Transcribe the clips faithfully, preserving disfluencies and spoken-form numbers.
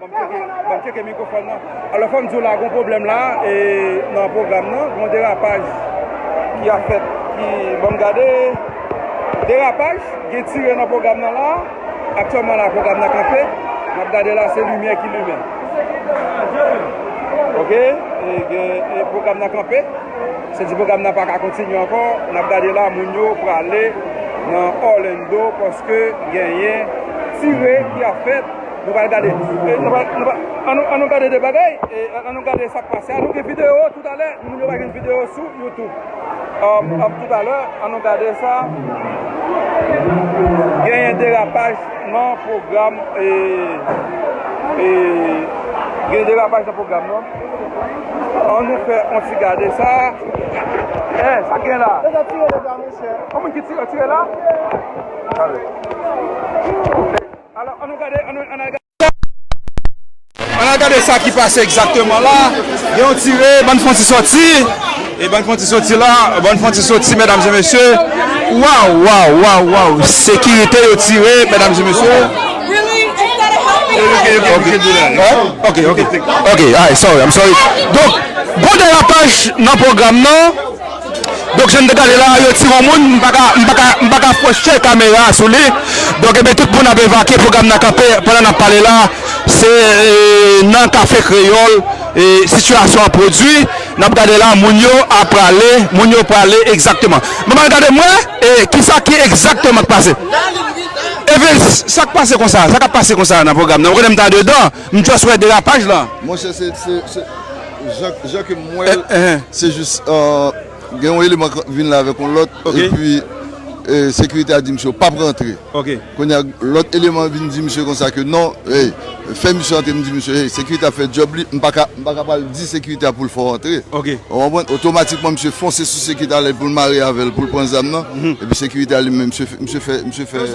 Ban m tcheke, ban m tcheke mikwofòn nan. Alò, fò m di w la, gon pwoblèm la, e, nan pwogram nan, gon derapaj ki ap fèt, ki, ban m gade, derapaj, gen tire nan pwogram nan la. Aktyèlman la, pwogram nan kanpe. N ap gade la, se limyè ki limen. Oke, e, gen, e, pwogram nan kanpe. Se di pwogram nan pa ka kontinye ankò. N ap gade la, moun yo prale nan Orlando paske genyen tire ki ap fèt. Nou pral gade. E, nou pral, nou pral, ann nou, ann nou gade de bagay. E, ann nou gade sa k pase a. Nou gen videyo toutalè. Moun yo va gen videyo sou YouTube. Um, um, toutalè, ann nou gade sa. Genyen derapaj nan pwogram, e, e, gen derapaj nan pwogram nan. Ann nou fè yon ti gade sa. Eh, sa gen la? Deja tire deja, monchè. Yon moun ki tire, tire la? Alò, ann nou gade, ann nou, ann al gade. Ann al gade sa ki pase egzakteman la. Gen yon tire, bann fon ti soti. E bann fon ti soti la, bann fon ti soti, medam e mesye. Waw, waw, waw, waw. Sekirite yo tire, medam e mesye. Really? Instead of helping us? Oke, oke, oke. Oke, oke. Oke, alright, sorry, I'm sorry. Donk, gon derapaj nan pwogram nan. Donk, jan n te gade la, yo tire yon moun, m pa ka, m pa ka, m pa ka pwoche kamera a sou li. Donk, ebyen, tout moun ap evakye, pwogram nan kanpe, pandan n ap pale la, se, e, nan Kafe Kreyòl, e, sitiyasyon an pwodui. N ap gade la, moun yo ap prale, moun yo prale egzakteman. Mwen al gade m wè, e, kisa ki egzakteman k pase. Evens, sa k pase konsa? Sa k ap pase konsa nan pwogram nan? Ou konnen m t andedan, m just wè derapaj la. Monchè, se, se, se, jan, jan ke m wè l, se jis, e, gen yon eleman k vin la avèk yon lòt, epi, e, sekirite a di misye, "W p ap rantre." Kounye a, lòt eleman vin di misye konsa ke non, ey, fè misye antre, m di misye, ey, sekirite ap fè djòb li, m pa ka, m pa ka pral di sekirite a pou l fè w antre. Ou konprann? Otomatikman, misye fonse sou sekirite a, lè pou l mare avè l, pou l pran zam nan, epi sekirite a li menm, misye fè, misye fè, misye fè,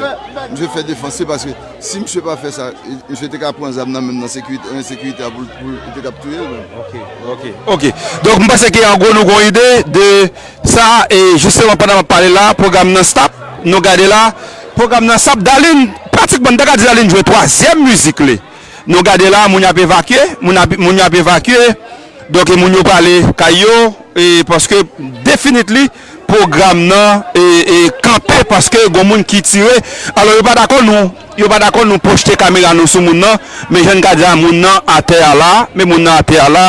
misye fè defans li, paske si misye pa fè sa, misye te ka pran zam nan menm nan sekirite, ensekirite a pou l, pou l, li te ka ap touye l menm. Oke, oke, oke. Donk, m panse ke an gwo nou gon ide de sa, e jisteman pandan m ap pale la, pwogram nan stop, nou gade la, pwogram nan stop, Darline, pratikman, m ta ka di Darline jwe twazyèm mizik li. Nou gade la, moun yo ap evakye, moun ap, moun yo ap evakye, donk, e moun yo prale kay yo, e paske, definitely, pwogram nan, e, e kanpe, paske gon moun ki tire, alò, yo pa dakò nou, yo pa dakò nou pwochte kamera nou sou moun nan, men jan n ka di a, moun nan atè a la, men moun nan atè a la,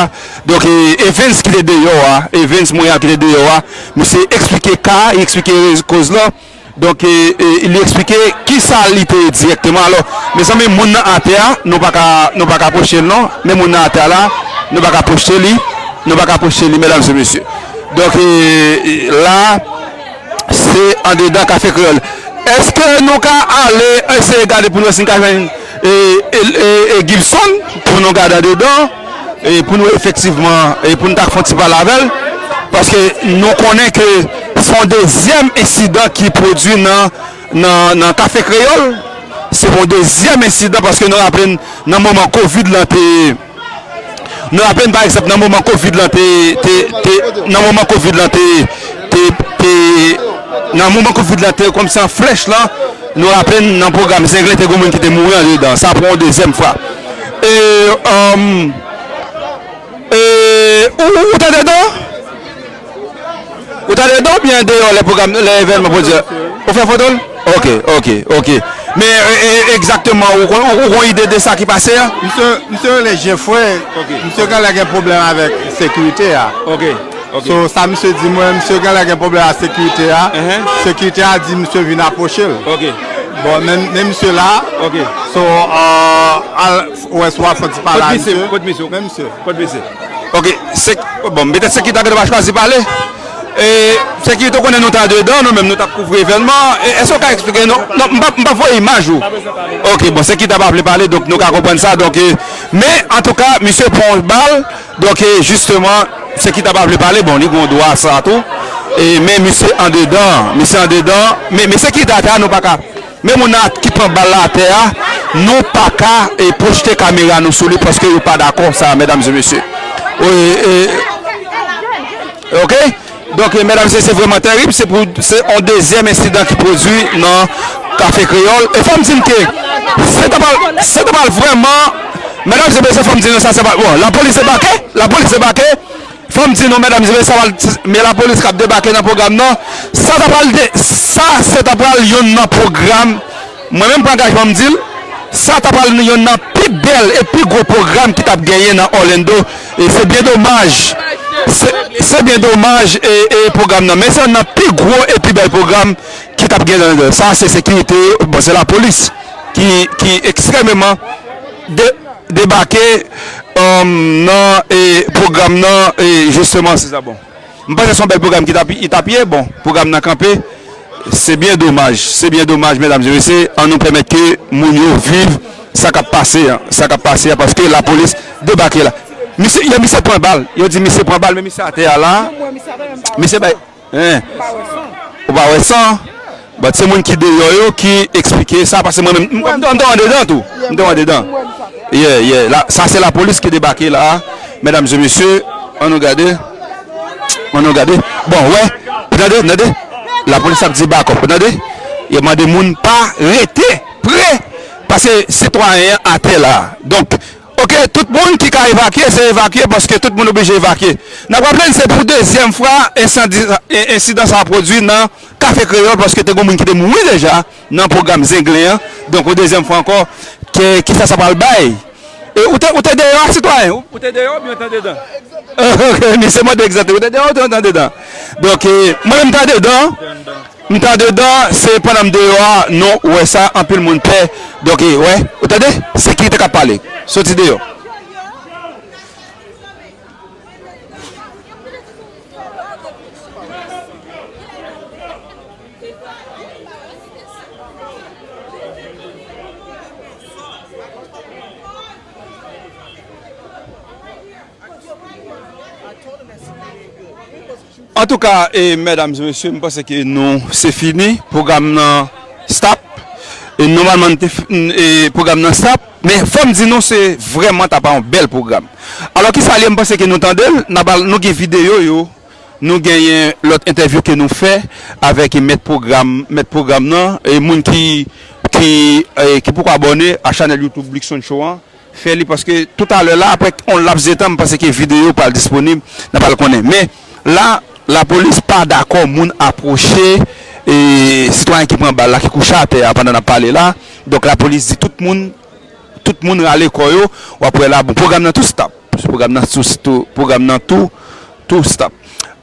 donk, e, Evens ki te deyò a, Evens Montréal ki te deyò a, misye eksplike ka, li eksplike rez-, koz lan, donk, e, e, li eksplike kisa li te ye dirèkteman. Alò, mezanmi, moun nan atè a, nou pa ka, nou pa ka pwoche l non, men moun nan atè a la, nou pa ka pwochte li, nou pa ka pwochte li, medam e mesye. Donk, e, e, la, se andedan Kafe Kreyòl. Èske nou ka ale eseye gade pou n wè si n ka jwenn, e, e, e, e Gibson pou nou gade andedan, e pou nou efektivman, e pou n ta fè yon ti pale avè l? Paske nou konnen ke se yon dezyèm ensidan ki pwodui nan, nan, nan Kafe Kreyòl. Se yon dezyèm ensidan paske nou raple n nan moman kovid lan te, Nou raple n, pa egzanp, nan moman kovid lan te, te, te, nan moman kovid lan te, te, te, nan moman kovid lan te kòmsi an flèch lan, nou raple n nan pwogram Zenglen te gen moun ki te mouri andedan. Sa pou yon dezyèm fwa. E, um, e, ou, ou, ou tande non? Ou t andedan oubyen andeyò lè pwogram, lè evènman pwodui a? Ou fè foto l? Ok, ok, ok. Men, e, e, egzakteman, ou, ou, ou gon ide de sa ki pase a? Misye, misye rele Jefrè. Ok. Misye genlè gen pwoblèm avèk sekirite a. Ok, ok. So, sa misye di mwen, misye genlè gen pwoblèm ak sekirite a. Sekirite a di misye vin apwoche l. Ok. Bon, men, men misye la. Ok. So, euh, al, wè si w ap fè ti pale a misye. Kot misye? Kot misye? Men misye. Kot misye? Ok, se, bon, petèt sekirite a gentan pa chwazi pale. E, sekirite, ou konnen nou t andedan, nou menm nou t ap kouvri evènman. E, èske w ka eksplike nou? Non, m p ap, m p ap voye imaj ou. Ok, bon, sekirite a pa vle pale, donk nou ka konprann sa. Donk, e, men, antouka, misye pran yon bal. Donk, e, jisteman, sekirite a pa vle pale, bon, li gon dwa sa tou. E, men misye andedan, misye andedan, men, men sekirite a te a, nou pa ka. Men moun nan ki pran bal la atè a, nou pa ka, e, pwojte kamera nou sou li paske yo pa dakò sa, medam e mesye. E, e, ok? Donk, e, medam e mesye, se vrèman terib. Se pou, se yon dezyèm ensidan ki pwodui nan Kafe Kreyòl. E fò m di n ke se ta pral, se ta pral vrèman Medam e mesye, fò m di nou sa, se pa, bon, lapolis debake, lapolis debake. Fò m di nou, medam e mesye, sa pral, men lapolis k ap debake nan pwogram nan. Sa ta pral de, sa se ta pral yonn nan pwogram, mwen menm pran angajman m di l, sa ta pral yonn nan pi bèl e pi gwo pwogram ki t ap genyen nan Orlando. E se byen domaj, se, se byen domaj e, e pwogram nan. Men se yonn nan pi gwo e pi bèl pwogram ki t ap genyen nan Orlando. Sa se sekirite, bon, se lapolis ki, ki ekstrèmeman de, debake, um, nan, e, pwogram nan, e, jisteman, se sa, bon. M panse se yon bèl pwogram ki t ap, ki t ap ye, bon, pwogram nan kanpe, se byen domaj, se byen domaj, medam e mesye, ann nou pèmèt ke moun yo viv sa k ap pase an, sa k ap pase an, paske lapolis debake la. Misye, yo, misye pran bal, yo di misye pran bal, men misye atè a la, misye bay, en, ou pa wè san? But se moun ki deyò yo ki eksplike sa, paske mwen menm, m, m, m te andedan tou. M te andedan. Yeah, yeah. La, sa se lapolis ki debake la. Medam e mesye, ann nou gade. Ann nou gade. Bon, wè. Tande, tande. Lapolis ap di bakòp, tande. Yo mande moun pa rete pre, paske sitwayen an atè la. Donk, oke, tout moun ki ka evakye, se evakye, paske tout moun oblije evakye. N ap raple n se pou dezyèm fwa ensandi, e, ensidan sa a pwodui nan Kafe Kreyòl, paske te gen moun ki te mouri deja nan pwogram Zenglen an. Donk, yon dezyèm fwa ankò, ke, kisa sa pral bay? E ou te, ou te deyò a, sitwayen? Ou, ou te deyò oubyen ou te andedan? Oke, misye mande egzakte. Ou te deyò, ou te andedan? Donk, e, mwen menm m te andedan. M te andedan, se pandan m deyò a, nou wè sa, anpil moun pè. Donk, e, wè, ou tande? Sekirite k ap pale. Soti deyò. Antouka, e, medam e mesye, m panse ke nou, se fini. Pwogram nan stop. E, nòmalman, n te f-, n, e, pwogram nan stop. Men, fò m di nou, se vrèman t ap yon bèl pwogram. Alò, kisa l ye? M panse ke nou tande l. N ap al, nou gen videyo yo. Nou genyen lòt entèvyou ke nou fè avèk mèt pwogram, mèt pwogram nan, e moun ki, ki, e, ki poko abòne a chanèl YouTube Luckson Show an, fè li, paske toutalè la, apre yon laps de tan, m panse ke videyo pral disponib, n ap al konnen. Men, la, lapolis pa dakò moun apwoche, e, sitwayen ki pran bal la, ki kouche atè a pandan n ap pale la. Donk, lapolis di tout moun, tout moun rale kò yo, w ap wè la, bon, pwogram nan tou stop. Pwogram nan tou, tou, pwogram nan tou, tou stop.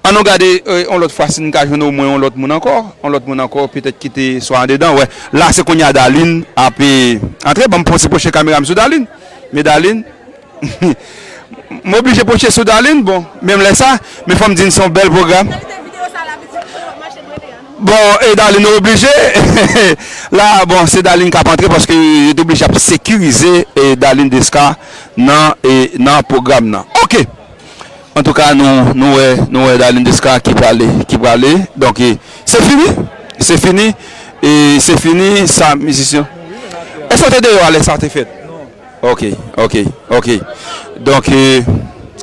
Ann nou gade, e, yon lòt fwa si n ka jwenn omwen yon lòt moun ankò. Yon lòt moun ankò, petèt ki te swa andedan. Wè, la se kounye a Darline ap, e, antre. Ban m pran ti pwoche kamera m sou Darline. Men Darline, m oblije pwoche sou Darline. Bon, menm lè sa, men fò m di n se yon bèl pwogram. Bon, e Darline, nou oblije. La, bon, se Darline k ap antre paske yo te oblije ap sekirize, e, Darline Desca nan, e, nan pwogram nan. Oke. Antouka, nou, nou wè, nou wè Darline Desca ki prale, ki prale. Donk, e, se fini. Se fini. E se fini, sa, mizisyen. Èske w te deyò a lè sa te fèt? Ok, ok, ok. Donk, e,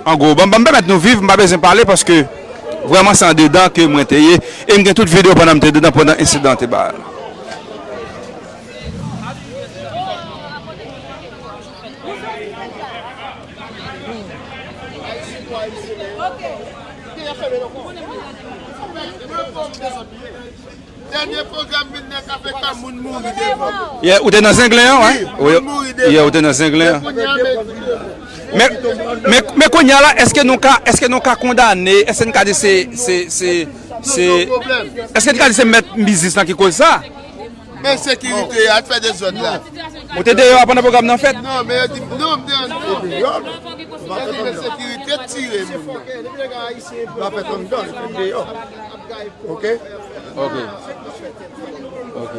an gwo, ban, ban m pèmèt nou viv, m pa bezwen pale paske vrèman se andedan ke mwen te ye. E m gen tout videyo pandan m te dedan, pandan ensidan te bay la. Dènye pwogram vin nan kafe ka moun mouri devan. Yeah, ou te nan Zenglen an, wi? Wi, moun mouri devan. Yeah, ou te nan Zenglen an. Men kounye a, men, men, men kounye a la, èske nou ka, èske nou ka kondane, èske n ka di se, se, se, se, èske n ka di se mèt biznis lan ki koz sa? Men sekirite a t fè dezòd la. Ou te deyò a pandan pwogram nan fèt? Non, men yo di, non, m te anndan. Yo di men sekirite tire moun nan. Ok? Ok. Ok.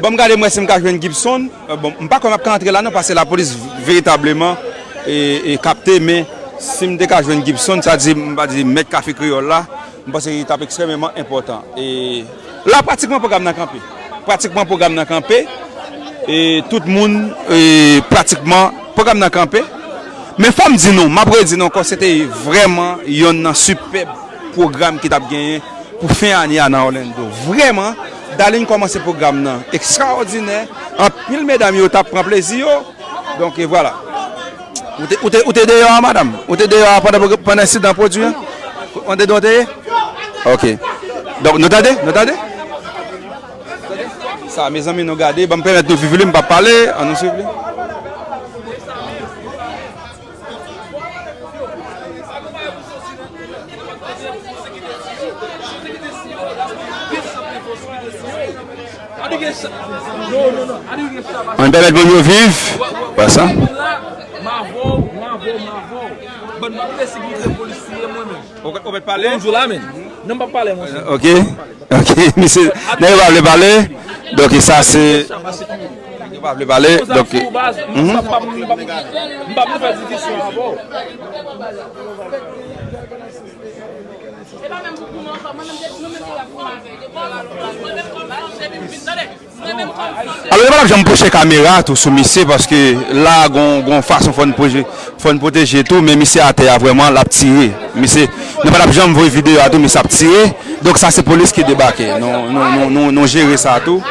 Bon, m gade m wè si m ka jwenn Gibson. Euh, bon, m pa kwè m ap ka antre la non, paske lapolis veritableman e, e kapte, men si m te ka jwenn Gibson, sa di, m pa di mèt kafe kreyòl la, m panse li t ap ekstrèmeman enpòtan. E la, pratikman pwogram nan kanpe. Pratikman pwogram nan kanpe. E tout moun, e pratikman pwogram nan kanpe. Men fò m di nou, m ap redi nou ankò, se te vrèman yonn nan sipèb pwogram ki t ap genyen pou fen ane a nan Orlando. Vrèman, Darline kòmanse pwogram nan ekstraòdinè. Anpil medam yo t ap pran plezi yo. Donk, e vwala. Ou te, ou te, ou te deyò a, madanm? Ou te deyò a pandan, pandan ensidan pwodui an? Ou te deyò, te ye? Ok. Donk, nou tande? Nou tande? Sa, mezanmi, nou gade. Ban m pèmèt nou viv li, m p ap pale. Ann nou swiv li. Ann pèmèt moun yo viv. Wè sa. Ou, ou mèt pale? Non, m p ap pale, monchè. Ok. Ok, misye, nèg yo pa vle pale. Donk, sa se, nèg yo pa vle pale. Donk, mhm. Alò, yo pa t ap janm pwoche kamera tou sou misye, paske la, gon, gon fason fò n pwoje, fò n pwoteje tou, men misye atè a vrèman, l ap tire. Misye, nou pa t ap janm voye videyo a tou, misye ap tire. Donk, sa se polis ki debake. Nou, nou, nou, nou, nou jere sa tou,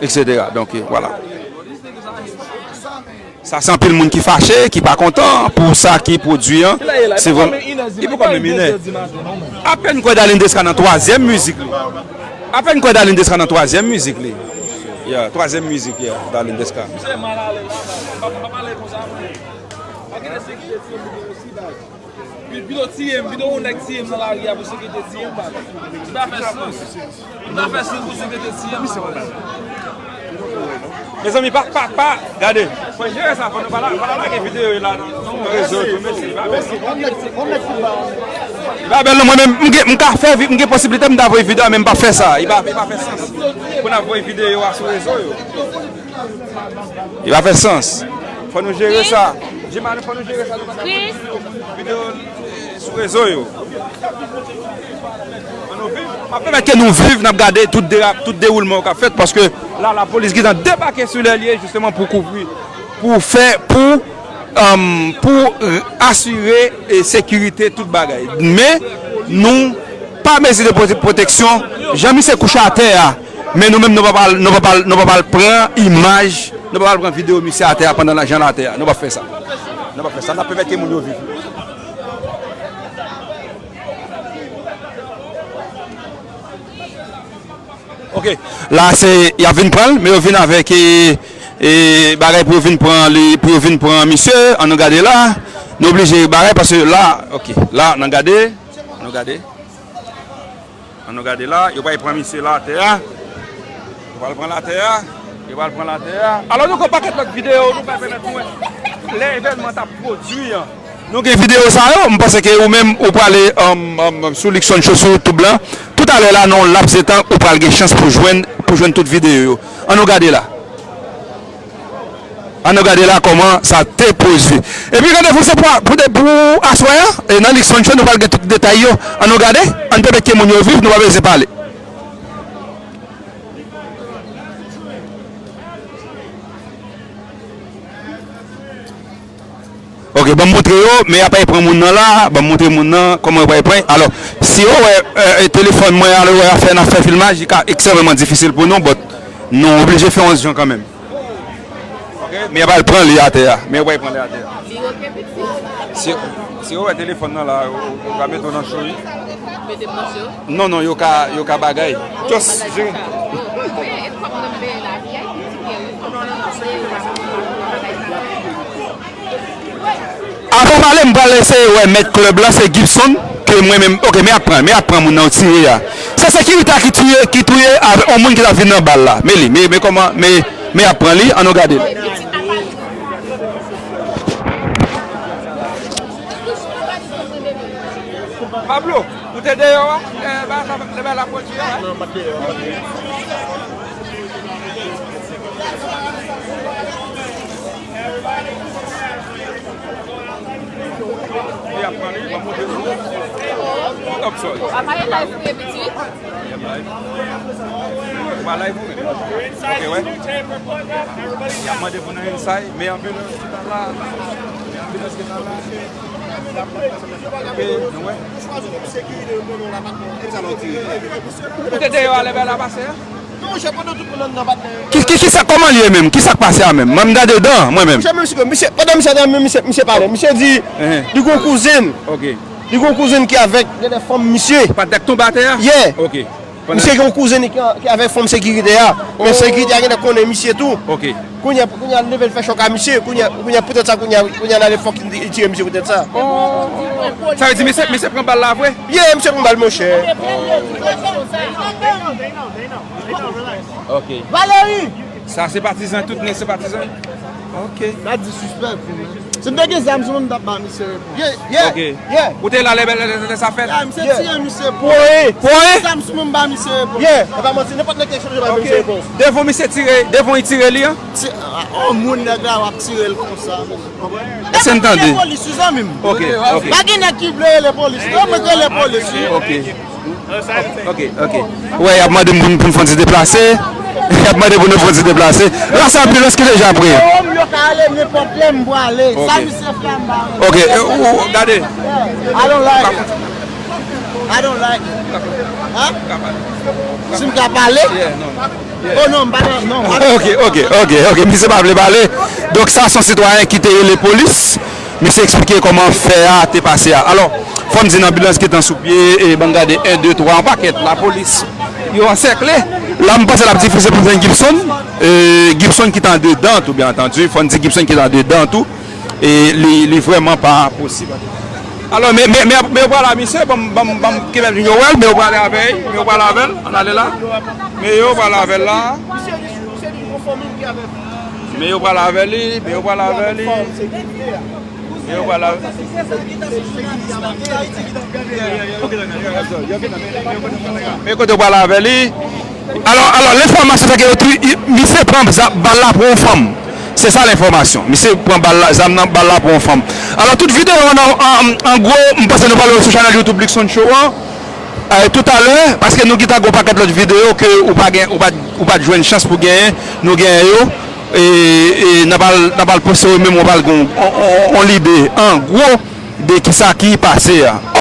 et cetera. Donk, vwala. Sa se anpil moun ki fache, ki pa kontan pou sa ki pwodui an. Se vrèman, li poko menm inè. Apèn kwè Darline Desca nan twazyèm mizik li. Apèn kwè Darline Desca nan twazyèm mizik li. Yeah, twazyèm mizik, yeah, Darline Desca. Pito tiye m, pito yon nèg tiye m nan lari a pou sekirite tiye m, baz. Li pa fè sans. Li pa fè sans pou sekirite tiye m, baz. Mezanmi, pa, pa, pa, gade. Fò n jere sa, fò nou pa la, pa la lage videyo yo la nan rezo tou, mesi, pa mesi. Li pa bèl non, mwen menm, m gen, m ka fè, vi- m gen posiblite m ta voye videyo a, men m p ap fè sa. Li pa, li pa fè sans pou n ap voye videyo a sou rezo yo. Li pa fè sans. Fò nou jere sa. Jimane, fò nou jere sa. Nou pa videyo, videyo, eh, sou rezo yo. Ann nou viv. M ap pèmèt ke nou viv, n ap gade tout dera- tout dewoulman yo k ap fèt, paske la, lapolis gentan debake sou lè l ye, jisteman, pou kouvri, pou fè, pou, um, pou asire, eh, sekirite tout bagay. Men, nou pa mezi de pwote- pwoteksyon, jan misye kouche atè a, men nou menm, nou pa pral, nou pa pral, nou pa pral pran imaj, nou pa pral pran videyo misye atè a pandan jan l atè a. Nou p ap fè sa. Nou p ap fè sa. N ap pèmèt ke moun yo viv. Ok. La, se, y ap vin pran l, men yo vin avèk, e, e, bagay pou yo vin pran li, pou yo vin pran misye. Ann nou gade la. Nou oblije bagay, paske la, ok. La, n ap gade. Ann nou gade. Ann nou gade la, yo pral pran misye la atè a. Yo pral pran l atè a. Yo pral pran l atè a. Alò, nou gen yon pakèt lòt videyo, nou pral pèmèt nou wè lè evènman t ap pwodui an. Nou gen videyo sa yo, m panse ke ou menm, ou prale, um, um, sou Luckson Show sou YouTube lan. Toutalè la, nan yon laps de tan, ou pral gen chans pou jwenn, pou jwenn tout videyo yo. Ann nou gade la. Ann nou gade la kòman sa te poze. Epi randevou se pou, pou, pou aswè a, e nan Luckson Show nou pral gen tout detay yo. Ann nou gade, ann pèmèt ke moun yo viv, nou pa bezwen pale. Ok, ban m montre yo, men y ap al pran moun nan la, ban m montre moun nan kòman yo pral pran. Alò, si yo wè, eh, telefòn mwen, alò, wè afè n ap fè filmaj, li ka ekstrèmeman difisil pou nou, but nou oblije fè yon jan kanmenm. Ok, men y ap al pran li atè a. Men y ap al pran li atè a. Si, si yo wè telefòn nan la, yo, yo ka mete w nan cho, wi. Mete m nan cho? Non, non, yo ka, yo ka bagay. Just jere. Avan m ale, m pral eseye wè mèt klèb la, se Gibson, ke mwen menm, ok, men y ap pran, men y ap pran moun nan yo tire a. Se sekirite a ki tiye, ki touye avè yon moun ki t ap vin nan bal la. Men li, men, men kòman, men, men y ap pran li, ann nou gade l. Pablo, ou te deyò a? Lè ba sa, lè ba la pwodui a? Non, m pa t deyò. Li ap pran li, li pa montre nou. Top sòl. Apa e live pou yo piti? Ou pa live ou menm? Ok, wè. Y ap mande pou nou inside, men anpil. Ou te deyò a lè bèl la pase a? Monchè, pandan tout moun anndan, patnè. Ki, ki, ki sa, kòman l ye menm? Ki sa k pase a menm? Mwen, m gade dan, mwen menm. Monchè, menm si ke misye, pandan misye anndan, menm misye, misye pale. Misye di, li gon kouzin. Ok. Li gon kouzin ki avèk de, de fanm misye. Patnè k tonbe atè a? Yeah. Ok. Misye gen yon kouzin ki, ki avèk fanm sekirite a. Men sekirite a genlè konnen misye tou. Ok. Kounye a, kounye a, l leve, l fè chòk a misye. Kounye a, kounye a, poutèt sa, kounye a, kounye a, l ale fòk li tire misye poutèt sa. Sa vle di, misye, misye pran bal la vre? Yeah, misye pran bal, monchè. Ok. Valérie! Sa se patizan, tout nèg se patizan. Ok. Gad di sispèk, men. Si m te gen zam sou mwen, m t ap ba misye repons. Yeah, yeah, yeah. Ou te la lè, lè, lè, lè sa fèt? Yeah, misye tire misye pou. Pou anyen? Pou anyen? Zam sou mwen, m ba misye repons. Yeah, e pa manti, nenpòt nèg ki chanje ba misye repons. Devan misye tire, devan li tire li an? Ti, a, on moun nèg la w ap tire l konsa. Èske n tande? Rele polis, wi, zanmi m. Ok, ok. Pa gen nèg ki vle rele polis. Non, mwen rele polis, wi. Ok. Ok, ok. Wè, y ap mande m pou m, pou m fè yon ti deplase. Y ap mande pou nou fè yon ti deplase. Rasa Ambulans ki deja pre. Yo ka ale nenpòt lè, m pwale. Sa misye fè a, m pa wè. Ok, e, ou, ou, gade. I don't like it. I don't like it. Hein? Si m ka pale? Oh non, m pa nan, non, m pa nan. Ok, ok, ok, ok. Misye pa vle pale. Donk, sa se yon sitwayen ki te rele polis. Misye eksplike kòman fè a te pase a. Alò, fò m di n anbilans gentan sou pye, e ban n gade, en, de, twa, yon pakèt lapolis. Yo ansèkle. La, m panse l ap difisil pou jwenn Gibson. E, Gibson ki te andedan tou, byen antandi. Fò n di Gibson ki te andedan tou. E li, li vrèman pa posib. Alò, men, men, men, men yo pral la, misye, ban m, ban m, ban m kenbe l, yo wè l, men yo prale avè l, men yo prale avè l, ann ale la. Men yo prale avè l la. Men yo prale avè li, men yo prale avè li. Men yo prale avè li. Men kote yo prale avè li. Alò, alò, lenfòmasyon sa ke yo tou, i, misye pran za-, bal la pou yon fanm. Se sa lenfòmasyon. Misye pran bal la, zam nan, bal la pou yon fanm. Alò, tout videyo an, an, an gwo, m panse nou pral wè sou chanèl YouTube Luckson Show an. Eh, toutalè, paske nou gentan gen yon pakèt lòt videyo ke ou pa gen, ou pa, ou pa t jwenn chans pou genyen, nou genyen yo. E, e n ap al, n ap al poste yo, menm w ap al gen yon, yon, yon, yon lide an gwo de kisa ki pase a.